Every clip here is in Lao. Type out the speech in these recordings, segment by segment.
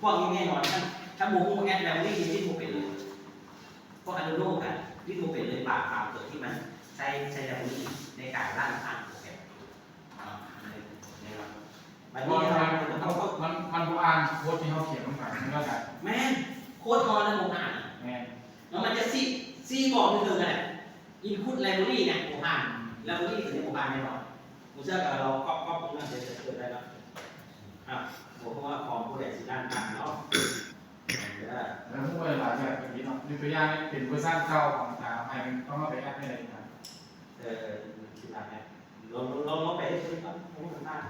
ພວກນີ້ແນ່ນອນ ຄັນ ຄັນບໍ່ຮູ້ແອັດໄລບຣາຣີນີ້ ຫຼິ້ນບໍ່ເປັນເລີຍ. ພວກ Arduino ກະຫຼິ້ນບໍ່ເປັນເລີຍ ບາງ ບາງຕົວທີ່ມັນໃຊ້ ໃຊ້ໄລບຣາຣີໃນການລັນຜ່ານໂປຣແກຣມ. ອາ ແນ່ນອນ ບັດນີ້ເຮົາ ມັນ ມັນບໍ່ອ່ານໂຄດທີ່ເຮົາຂຽນລົງໄປ ແມ່ນບໍ່? ແມ່ນ ໂຄດເຮົານັ້ນບໍ່ອ່ານ. ແມ່ນ ແລ້ວມັນຈະຊີ້ ຊີ້ບອກຢູ່ເທິງຫັ້ນແຫຼະ Input Library ນະ ບໍ່ຜ່ານ Library ຕົວນີ້ບໍ່ຜ່ານແນ່ນອນ. ບໍ່ເຊື່ອກໍລອງກັອບ ກັອບຕົງນັ້ນ ຈະເປີດໄດ້ເນາະ. ອ່າ ບໍ່ຮູ້ວ່າຂອງຜູ້ໃດຊິລ້ານຜ່ານເນາະ. ເອີ ແລ້ວຮູ້ໄວ້ຫຼາຍແບບເນາະ ຍົກຕົວຢ່າງເປັນເວີຊັນເກົ່າຂອງສາມ ໃຫ້ມັນຕ້ອງເອົາໄປແອັດໃຫ້ໄດ້ນະ. ເອີ ຊິວ່າແອັດ ລອງ ລອງ ລອງໄປເຮັດເບິ່ງກ່ອນ ບໍ່ຮູ້ມັນຜ່ານ.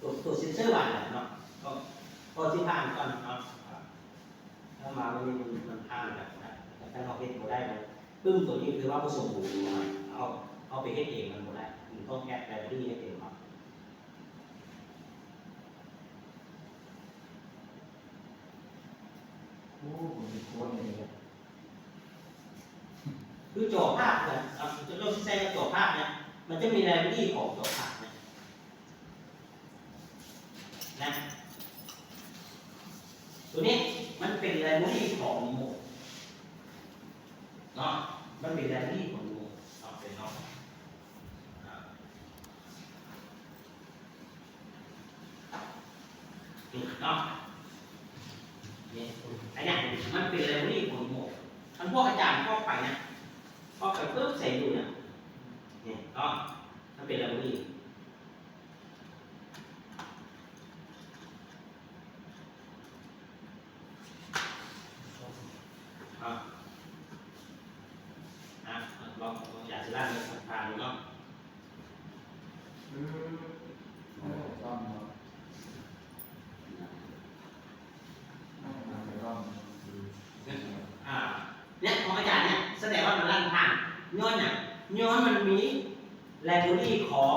ຕົວ ຕົວເຊັນເຊີວ່າເນາະ ກໍ ກໍຊິຜ່ານກ່ອນເນາະ. ຖ້າມາມື້ນີ້ມັນ ມັນຜ່ານແລ້ວນະ ແຕ່ຖ້າເຮົາເຮັດບໍ່ໄດ້ ປຶ້ມຕົວນີ້ຄືວ່າບໍ່ສົມບູນ. ເຮົາ ເຮົາໄປເຮັດເອງມັນບໍ່ໄດ້ ມັນຕ້ອງແອັດໄລບຣາຣີໃຫ້ເຕັມເນາະ. ໂອ້ ມັນມີໂຄດນີ້ເດ້. ຄືຈໍພາບນະ ເຮົາຊິໃຊ້ກັບຈໍພາບນະ ມັນຈະມີໄລບຣາຣີຂອງຈໍພາບນະ ນະ ຕົວນີ້ມັນເປັນໄລບຣາຣີຂອງຣີໂມດເນາະ ມັນເປັນໄລບຣາຣີຂອງຣີໂມດເນາະ ເປັນເນາະ. ນີ້ເນາະ ນີ້ ອັນເນີ້ຍມັນເປັນໄລບຣາຣີຂອງຣີໂມດ. ຄັນພວກອາຈານກອກໄປນະ ກອກໄປປຶບໃສ່ຢູ່ນະ ນີ້ເນາະ ມັນເປັນໄລບຣາຣີ. ອ່າ ອ່າ ລອງ ລອງຢາກຊິລ້າງເບິ່ງຜ່ານໆເນາະ. ອ່າ ເນຍ ຂອງອາຈານເນຍ ສະແດງວ່າມັນລັນຜ່ານ ຍ້ອນຫຍັງ? ຍ້ອນມັນມີໄລບຣາຣີຂອງ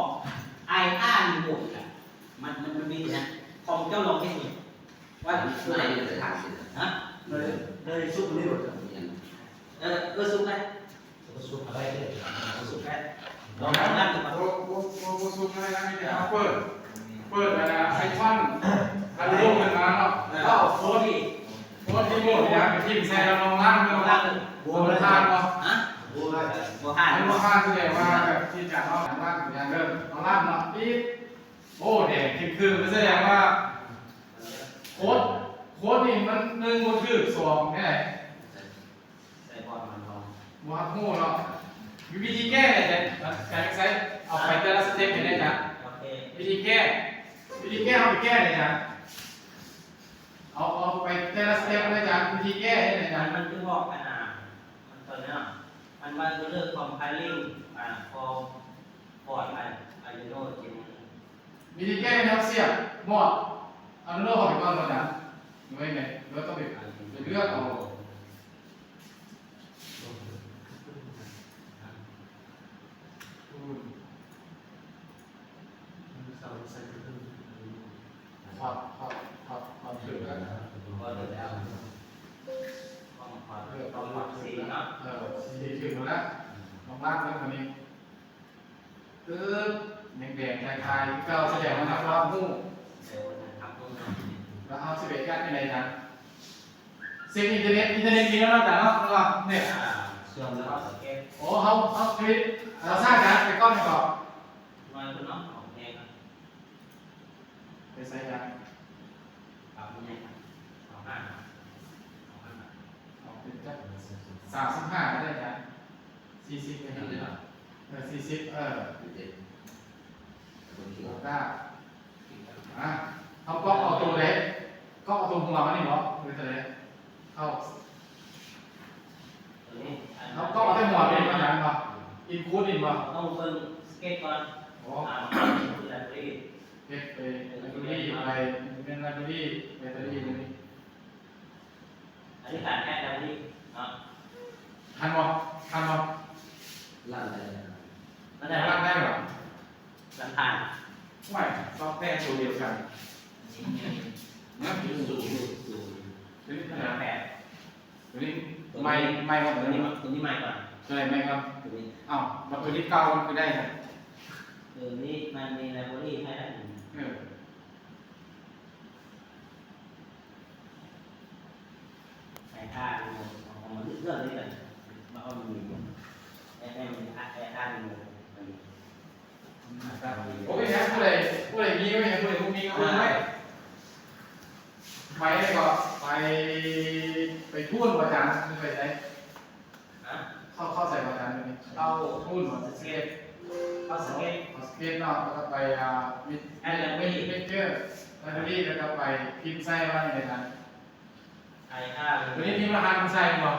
ໄອອາຣີໂມດ ມັນ ມັນ ມັນມີຕົວນັ້ນ. ຂອງເຈົ້າລອງເຮັດເບິ່ງ ວ່າ ເອີ ເອີ ສຸກນີ້ບໍ່? ເອີ ເອີ ສຸກໄດ້ ບໍ່ ບໍ່ ບໍ່ສຸກໄດ້ ມີແຕ່ເຮົາເປີດ ເປີດອັນນ່າ ໄອຄອນ ອັນລົງຂຶ້ນມາເນາະ ເອີ ໂຄດ ໂຄດທີ່ໂໝດຫຍັງ ຖິ້ມໃສ່ລະນອງລ້າງ ບໍ່ຜ່ານເນາະ ບໍ່ຜ່ານ ບໍ່ຜ່ານ ບໍ່ຜ່ານ ແສດງວ່າແບບທີ່ຈະເຮົາລ້າງຢ່າງເດີມ ເຮົາລ້າງເນາະ ປີດ ໂອ້ ແດງຄຶ້ມໆ ແສດງວ່າໂຄດ ໂຄດນີ້ມັນ ໜຶ່ງ ບໍ່ຖືກ ສອງ ແນວໃດ? ໃສ່ບອດມັນບໍ່ ບໍ່ຮັບຮູ້ເນາະ ມີວິທີແກ້ໄດ້ຈັ່ງໃດ? ເອົາໄປແຕ່ລະສະເຕັບເຫັນໄດ້ຈ້ະ ໂອເຄ ວິທີແກ້ ວິທີແກ້ເຮົາໄປແກ້ໄດ້ຈ້ະ ເອົາ ເອົາໄປແຕ່ລະສະເຕັບໄດ້ຈ້ະ ວິທີແກ້ເຮັດໄດ້ຈ້ະ ມັນຄືບອກອັນນ່າ ມັນຕົວນີ້ເນາະ ມັນວ່າ color compiling ອ່າ for board Arduino ຈິງ ວິທີແກ້ແມ່ນເຮົາສຽບມອດ Arduino ເຂົ້າໄປກ່ອນບໍ່ຈ້ະ ຫຼືວ່າແມ່ນ ຫຼືວ່າຕ້ອງໄປເລືອກເອົາ ຖອດ ຖອດ ຖອດ ຖອດເຄື່ອງແລ້ວ ຖອດເຄື່ອງ ຖອດ ຖອດສີເນາະ ເອີ ສີຖືກແລ້ວ ຕ້ອງລ້າງແລ້ວບາດນີ້. ເອີ ຍັງແດງຄາຍໆຄືເກົ່າ ສະແດງວ່າຮັບຮູ້ ແລ້ວເຮົາຊິໄປແອັດຈັ່ງໃດນະ? ເຊັກອິນເຕີເນັດ ອິນເຕີເນັດມີແລ້ວເນາະ ອາຈານເນາະ ເນາະ ເນັດ ອ່າ ເຊື່ອມແລ້ວ ໂອເຄ ໂອ້ ເຮົາ ເຮົາ ເຮົາສ້າງການໄປກ່ອນກ່ອນ ມາເພິ່ນເນາະ ໂອເຄ ໄປໃສກະ ປັບໃຫຍ່ ເອົາຫ້າ ເອົາຫ້າ ເອົາເປັນຈັກ ສາມສິບຫ້າກະໄດ້ກະ ສີ່ສິບກະຍັງໄດ້ ເອີ ສີ່ສິບ ເອີ ໂອກາດ ອ່າ ເຮົາກອກເອົາໂຕໃດ ກອກເອົາໂຕຫົວມັນນີ້ບໍ ຫຼືໂຕໃດ? ເຮົາ ເຮົາກອກເອົາແຕ່ຫົວມັນນີ້ ອາຈານບໍ ອິນພຸດນີ້ບໍ ຕ້ອງເບິ່ງສະເກັດກ່ອນ ອໍ ອ່າ ອິນພຸດໄລບຣາຣີ ເຮັດໄປໄລບຣາຣີ ໄປເປັນໄລບຣາຣີ ໄລບຣາຣີນີ້ ອັນນີ້ການແອັດໄລບຣາຣີເນາະ ທັນບໍ່ ທັນບໍ່? ລັນໄດ້ ລັນໄດ້ ລັນໄດ້ບໍ່? ລັນຜ່ານ ໂອ້ຍ ຊອບແວໂຕດຽວກັນ ນະ ສູນ ສູນ ຕົວນີ້ຂະໜາດແປດ ຕົວນີ້ໃໝ່ ໃໝ່ກ່ອນ ຕົວນີ້ ຕົວນີ້ໃໝ່ກ່ອນ ຕົວໃດໃໝ່ກ່ອນ? ຕົວນີ້ ເອົ້າ ແລ້ວຕົວທີ່ເກົ່າມັນຄືໄດ້ໃສ? ຕົວນີ້ມັນມີໄລບຣາຣີໃຫ້ແລ້ວ ເອີ ໃສ່ທ່ານີ້ ເອົາມາເລືອກເລີຍກັນ ວ່າເຮົາມີບໍ່ ແຕ່ໃຫ້ມັນແຕ່ທ່ານີ້ ໂອເຄ ຜູ້ໃດ ຜູ້ໃດມີໄວ້ ຜູ້ໃດບໍ່ມີກໍເບິ່ງໄວ້ ໄປກໍໄປ ໄປພຸ້ນບໍ່ ອາຈານ ຫຼືໄປໃສ? ຮະ? ເຂົ້າ ເຂົ້າໃສບໍ່ ອາຈານ? ເຂົ້າພຸ້ນບໍ່? ສະເກັດ ເຂົ້າສະເກັດ ເຂົ້າສະເກັດເນາະ ແລ້ວກໍໄປ ອ່າ ເມັດ ເມັດເຈີ ໄລບຣາຣີ ແລ້ວກໍໄປພິມໃສ່ວ່າຫຍັງ ອາຈານ? ໄປທາງ ວັນນີ້ພິມລະຫັດມັນໃສ່ບໍ່?